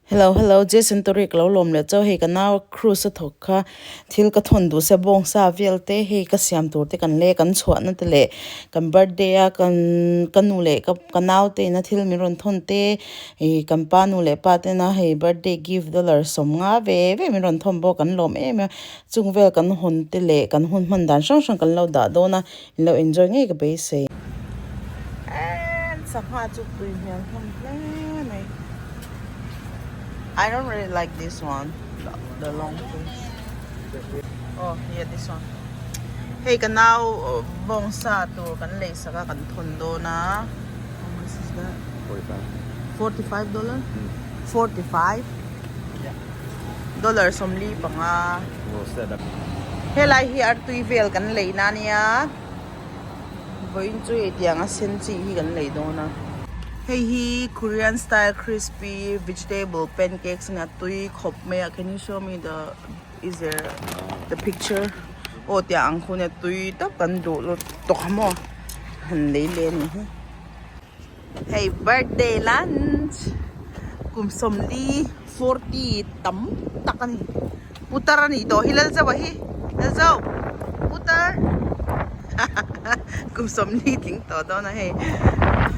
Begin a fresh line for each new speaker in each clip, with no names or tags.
Hello hello Jason Tori ka lo lawm leh chauh hei ka nau cruise a thawk kha thil ka thawn duh se bawngsa vel te hei ka siam tur te kan lei a kan chhuah na te leh kan birthday a kan ka nu leh ka ka nau te ina thil min rawn thawn te ih kan pa nu leh pa te na hei birthday gift dollar sawmnga ve ve min rawn thawn bawk kan lawm em em a chung vel kan hawn te leh kan hun hman dan hrang hrang kan lo dah dawn a in lo enjoy ngei ka beisei. And sangha chu tui hmel hlawm hle mai. I don't really like this one the long fish. Oh yeah this one. Hei ka nau bawngsa tur kan lei sak a kan thawn dawn a. How much is that?
45.
45 dollar? 45?
Yeah.
Dollar 45. Helai hi artui vel kan lei na ania vawiin chu hei tiang a sen chi hi kan lei dawn a. Hei hi Korean style crispy vegetable pancakes ania tui khawp mai a can you show me the is there the picture aw tiang ang khu ania tui tak kan duh lutuk a maw han lei leh a nih hi. Hei birthday lunch kum sawmli 40 tam tak a ni putar a nih tawh hi Lalzauh hi Lalzauh putar kum sawmli tling tawh dawn a hei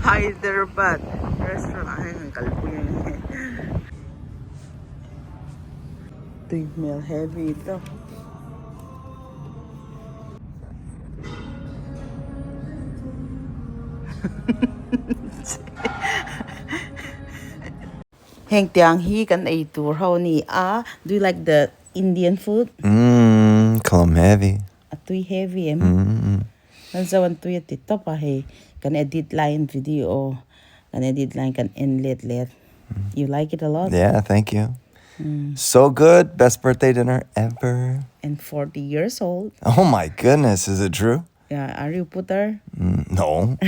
Hyderabad restaurant ah hian kan kalpui a ni tui hmel heavy tawp. Heng tiang hi kan ei tur ho a ni a do you like the Indian food?
Umm klom heavy.
A tui heavy em?
Umm.
Nan zo an tui a ti tawp a hei kan edit laiin video kan edit laiin kan en let let. You like it a lot?
Yeah, thank you. So good. Best birthday dinner ever.
And 40 years old.
Oh my goodness, is it true?
Yeah, are you putar?
Mm, no.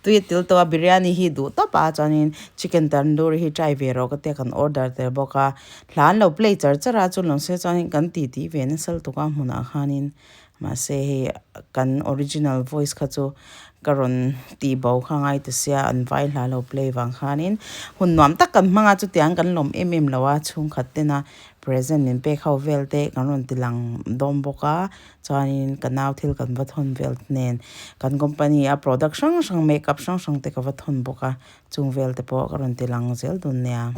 Tui a til tawh a biryani hi duh tawp a chuanin chicken tandoori hi try ve rawh ka tia kan order tel bawk a hla an lo play char char a chu lawng se chuanin kan ti ti ve nasa lutuk a hmunah khanin Mahse hei kan original voice kha chu ka rawn tih bo kha ngai ta sia an vai hla lo play vang khanin hun nuam tak kan hmang a chutiang kan lawm em em lo a chhungkhat tena present min pek ho vel te kan rawn ti lang dawm bawk a chuanin ka nau thil kan va thawn vel nen kan company a product hrang hrang makeup hrang hrang te ka va thawn bawk a chung vel te pawh ka rawn ti lang zel dun nia.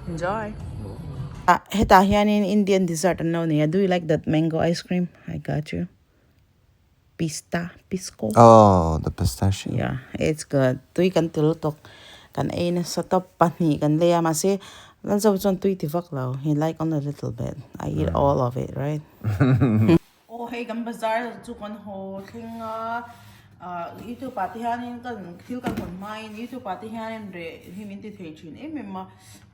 Enjoy. Ah hetah hianin Indian dessert an lo nei a do you like that mango ice cream I got you pista pisco.
Oh the pistachio.
Yeah it's good tui kan ti lutuk kan ei nasa tawp pahnih kan lei a mahse Lalzo chuan tui ti vak lo he like only a little bit I eat all of it right. Aw hei kan bazar chu kan haw thleng a ah youtube ah te hianin kan thil kan hawn hmain youtube ah te hianin reh hi min ti thei thin em em a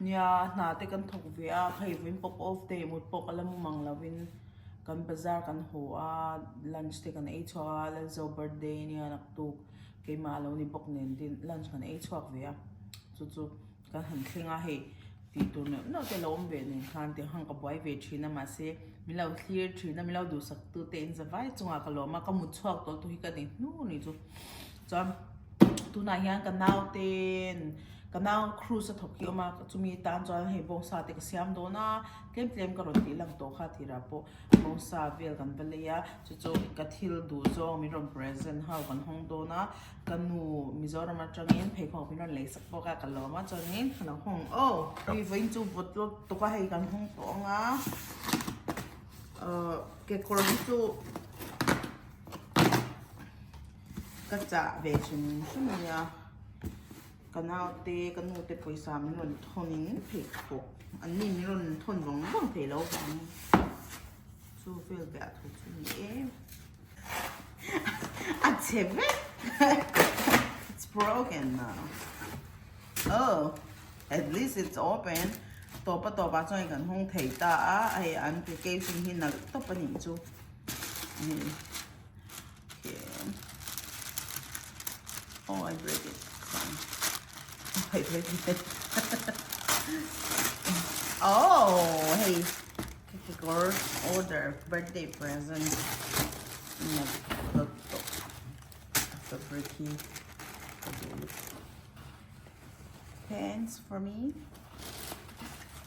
nia hna te kan thawk ve a hei vawiin pawh ka off day mut pawh ka la mu mang lovin kan bazar kan haw a lunch te kan ei chhuak a Lalzo birthday ania naktuk keimah a lo ni bawk nen tin lunch kan ei chhuak ve a chu chu. Kan han thleng a hei tih tur neuh neuh te lo awm ve nen khan tiang khan ka buai ve thin a mahse min lo thlir thin a min lo duhsak tu te in za vai chungah ka lawm a ka mut chhuak tawh tu hi ka nei hnu ni chu chuan tunah hian ka nau ten ka nau cruise a thawk hi a awm a chumi tan chuan hei bawngsa te ka siam dawn a tlem tlem ka rawn tih lang tawh kha tirah pawh. Bawngsa vel kan va lei a chu chu ka thil duh zawng min rawn present ho kan hawng dawn a ka nu Mizoram atangin pheikhawk min rawn lei sak bawk a ka lawm a chuanin ka lo hawng aw hei vawiin chu vawt lawk tuk a hei kan hawng tawh ang a ahh kekawr hi chu ka chah ve hrim hrim a nia. Ka naute ka nute pawisa min rawn thawn in pheikhawk an ni min rawn thawn vang vang thei lo vang chu vel ve a tho chu ni em a chhe vek it's broken now oh at least it's open tawp a tawp ah chuan kan hawng thei ta a hei an packaging hi nalh tawp a nih chu hei. Oh, I break it. Sorry. Oh, I break it. Oh, hei. Kekawr order birthday present lutuk fabric hi ka duh lutuk. Pants for me.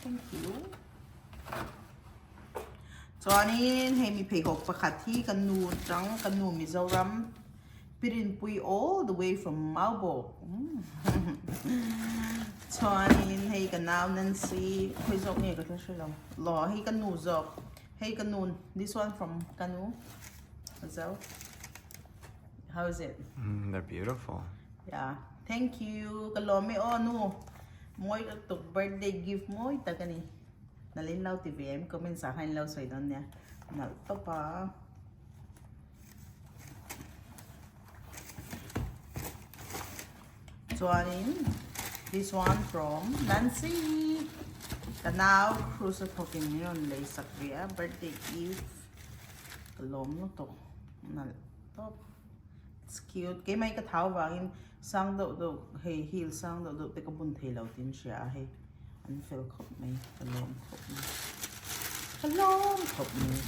Thank you. Chuanin hei mi pheikhawk pakhat hi ka nu tang ka nu Mizoram Pirinpui all the way from Maubawk. Chuanin hei ka nau Nancy khawi zawk nge ka hre hre lo. Law hei ka nu zawk. Hei ka nu this one from ka nu. Zo. How is it?
Mm, they're beautiful.
Yeah. Thank you. Ka lawm e aw nu. Mawi lutuk birthday gift mawi tak a ni. Nalin lo ti ve em comments ah khan in lo sawi dawn nia. Nalh tawp a. Chuanin this one from Nancy. Ka nau cruise a thawkin min rawn lei sak ve a birthday gift. Ka lawm lutuk. Nalh tawp. It's cute. Keimah hi ka thau vangin sang deuh deuh hei heel sang deuh deuh te ka bun thei lo tiin hria a hei an fel khawp mai ka lawm khawp mai ka lawm khawp mai.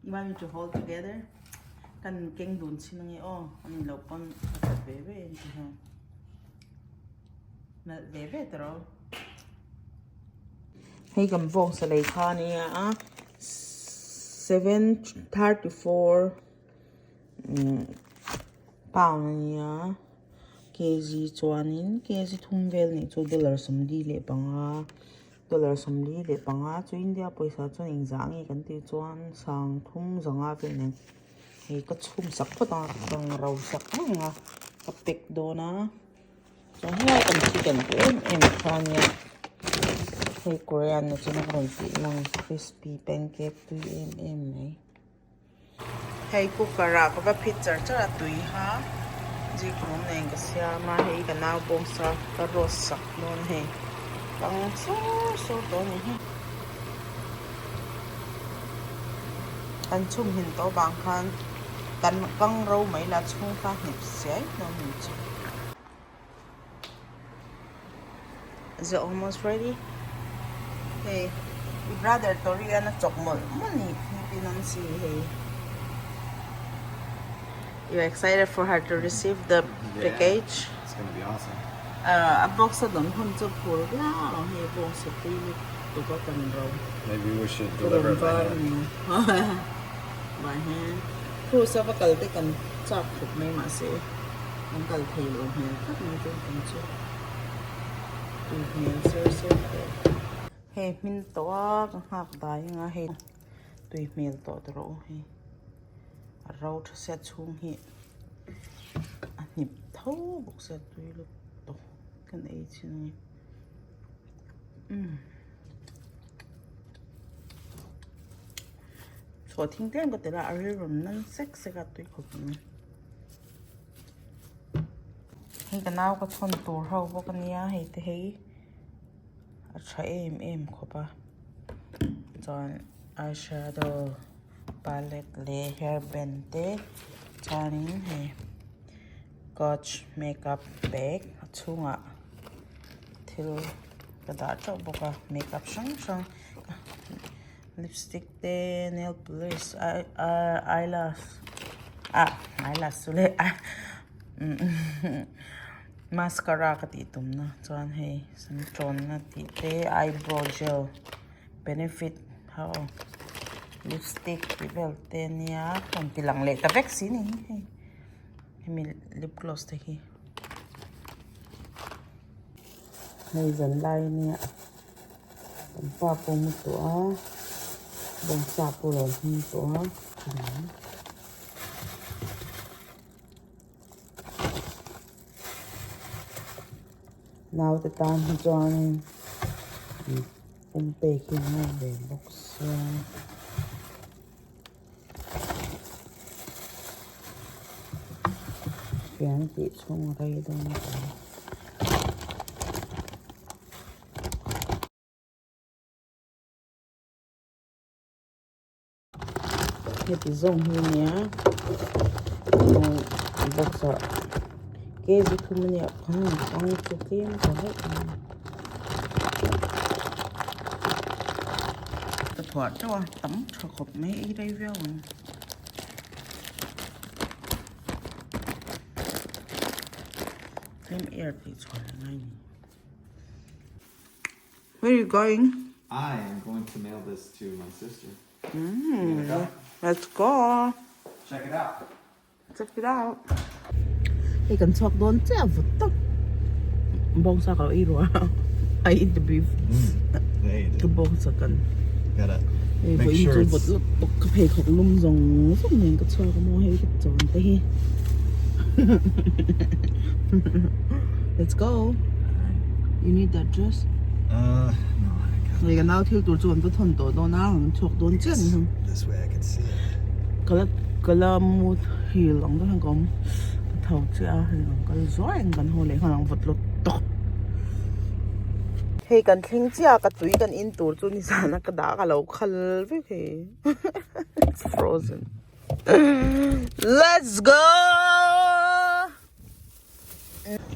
You want me to hold together? Kan keng dun chin ange aw ani lo pawn a khat ve ve em ti hian nalh ve ve ta rawh. Hei kan vawng sa lei kha ania a 734 pound ania kg chuanin kg thum vel nih chu dollar 45 dollar 45 chu India pawisa chuan engzah nge kan tih chuan sang thum zanga vel nen hei ka chhum sak phawt ang a ka ro sak reng a ka pack dawn a. Chuan helai kan chicken te em em kha ania hei korean na chuan a rawn tih lang crispy pancake tui em em mai. Hei cooker ah ka va phit char char a tui kha zikhlum nen ka siam a hei ka nau bawngsa ka roast sak dawn hei kang sur sur tawh a ni hi. Kan chhum hin tawh vang khan kan kang ro mai la chhung kha hnep siai dawn ni chu. Is it almost ready? Hei i brother Tori an a chawk mawlh mawlh ni khi pin an si hei. You excited for her to receive the package?
It's gonna be awesome.
A box a dawn hun chu phur viau ang hei bawngsa tui lutuk a kan ro.
Maybe we should deliver it by hand.
By hand. Cruise a va kal te kan chak khawp mai mahse kan kal thei lo hmel khawp mai chu kan chu tui hmel ser ser tawh. Hei hmin tawh a ka nghak dai anga hei tui hmel tawh ta rawh u hei a ro tha sia chhung hi a hnip tho bawk sia tui lutuk kan ei chin a ni umm. Chhuah thing tlem ka tel a a rilru nan sek sek a tui khawp mai. Hei ka nau ka chhawn tur ho bawk ania hei te hei a tha em em khawp a chuan eyeshadow palette leh hairband te chuanin hei coach makeup bag a chhungah thil ka dah teuh bawk a makeup hrang hrang lipstick te nail polish eyelash ah eyelash chu leh mascara ka tih tum na chuan hei sam tawn na tih te eyebrow gel benefit ho lipstick tih vel te ania ka rawn ti lang leh ta vek si ni hei hemi lip gloss te hi hei zan lai ania. Kan pa pawh mu tawh a bawngsa pawh a lo hming tawh a. Naute tan hi chuanin pum pek hi a ngai ve bawk sia. Fian tih chhung a rei dawn a. Heti zawng hi ania box ah. Kg thum a nia phang pang chu tlem ta daih mai a. Ka thuah teuh a tam tha khawp mai ei rei viau ang. Tlem air tih chhuah leh ngai ni. Where you going?
I am going to mail this to my sister.
Mm, let's go.
Check it out.
Check it out. Hei kan chhuak dawn chiah vut tawp. Bawngsa ka lo ei ruah a. I eat the beef. Ka bawngsa kan.
Gotta
Hei
make
vawiin
sure
chu
it's
vut lutuk ka pheikhawk lum zawng zawng nen ka chhuak a maw hei ka chawn te hi. Let's go. You need that dress?
Uh, no, I got
Hei ka nau thil tur chu an va thawn tawh dawn a, an chhuak dawn chiah ni hang.
This way I can see it.
Ka la ka la mut hil ang deuh hian ka awm ka tho chiah a hei ang kal zuai ang kan haw leh nghal ang vawt lawt tawk. Hei kan thleng chiah a ka tui kan in tur chu nizan a ka dah ka lo khal vek hei it's frozen let's go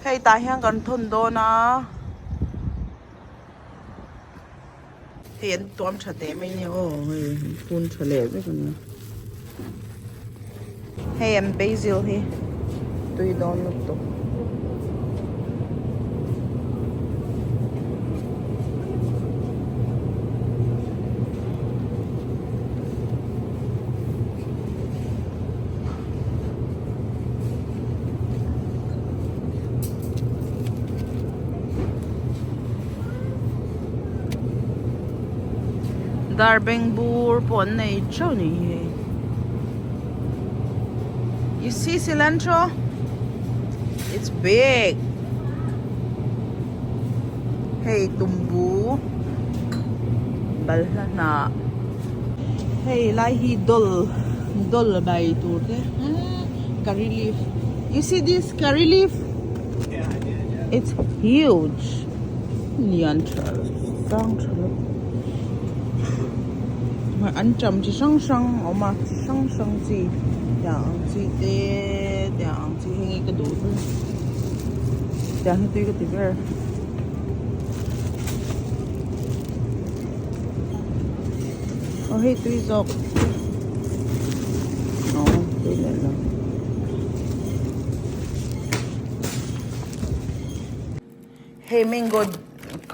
hei tah hian kan thawn dawn a hei an tuam tha teh mai nia aw hei an phun tha leh vek a nia hei an basil hi tui dawn lutuk. Dar beng bur pawh an nei theuh ni hi hei. You see cilantro? It's big. Hei tumbu balhla hnah. Hei lai hi dawl dawl bai tur te curry leaf you see this curry leaf it's huge lian tha sang tha lutuk an ṭam chi hrang hrang a awm a chi hrang hrang chi tiang ang chi te tiang ang chi heng hi ka duh ber tiang hi tui ka ti ber. Aw hei tui zawk aw tui leh lo hei mango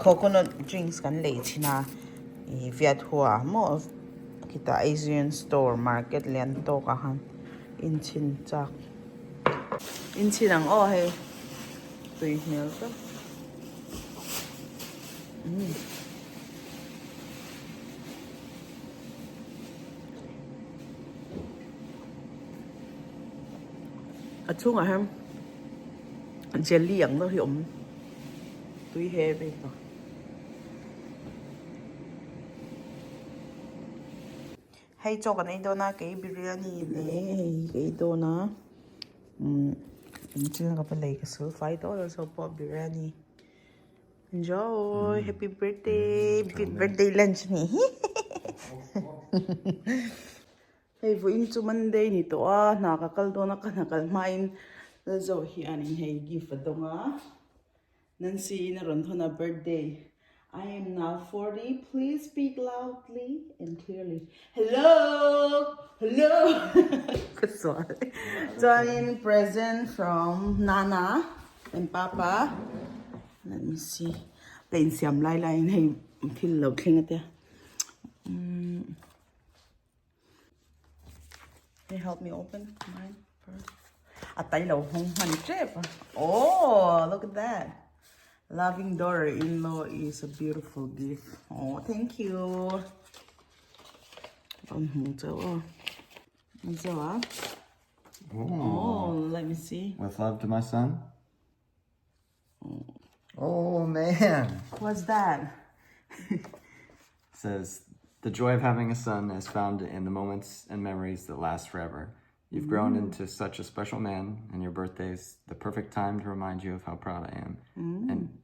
coconut drinks kan lei thin a ih viat hua maw khitah asian store market lian tawk ah khan inchhin chak inchhin ang aw hei tui hmel tawp. A chhungah hian jelly ang deuh hi a awm tui heavy tawh. Hei chaw kan ei dawn a kei biryani leh hei ka ei dawn a umm engtin ka va lei ka sul fai tawh lo chaw pawh biryani. Enjoy! Happy birthday! Birthday lunch ni hi. Hei vawiin chu Monday ni tawh a, hna ka kal dawn a, ka hna kal hmain Lalzo hianin hei gift a dawng a, Nancy in a rawn thawn a birthday. I am now 40, please speak loudly and clearly. Hello! Hello! Ka sual. Chuanin present from Nana. And papa let me see ka insiam lai laiin hei thil lo thleng a tia umm can you help me open mine first a tai lo hawng hman tep a oh look at that loving daughter in law is a beautiful gift oh thank you an hmu chauh a an chauh a. Oh, let me see.
With love to my son. Oh man.
What's that?
Says the joy of having a son is found in the moments and memories that last forever. You've grown mm. into such a special man, and your birthday's the perfect time to remind you of how proud I am mm. and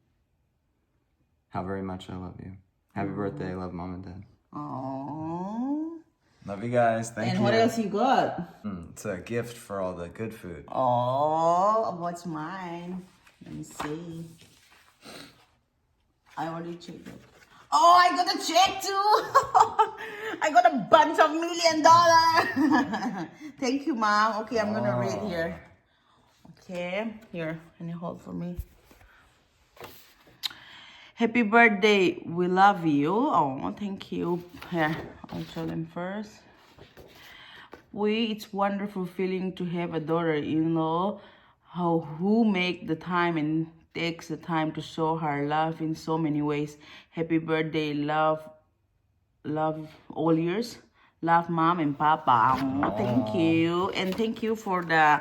how very much I love you. Happy mm. birthday, love mom and dad.
Aww.
Love you guys. Thank
And
you.
what else you got?
It's a gift for all the good food.
Oh, what's mine? Let me see. I already checked it. Oh, I got a check too. I got a bunch of million dollar. Thank you, mom. Okay, I'm gonna read here. Okay, here, can you hold for me? Happy birthday. We love you. Oh, thank you. Here, I'll show them first. We, it's wonderful feeling to have a daughter-in-law how who make the time and takes the time to show her love in so many ways. Happy birthday, love, love all years. Love mom and papa. Oh, thank you. And thank you for the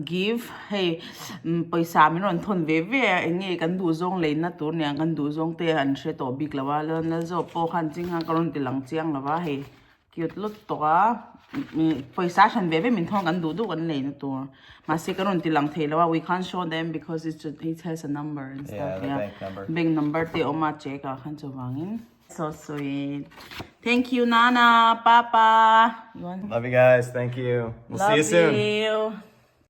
give hei pawisa min rawn thawn ve ve a eng nge kan duh zawng leina tur nia kan duh zawng te an hre tawh bik lo a lal zawk pawh khan ching khan ka rawn ti lang chiang lo va hei cute lut tawh a pawisa hran ve ve min thawn kan duh duh kan leina tur mahse ka rawn ti lang thei lo a we can't show them because it's it has a number and stuff
Yeah, the bank number.
Bank number te awm a check ah khan chuvangin so sweet thank you nana papa you want
Love you guys. Thank you. We'll see you
Love
soon.
you.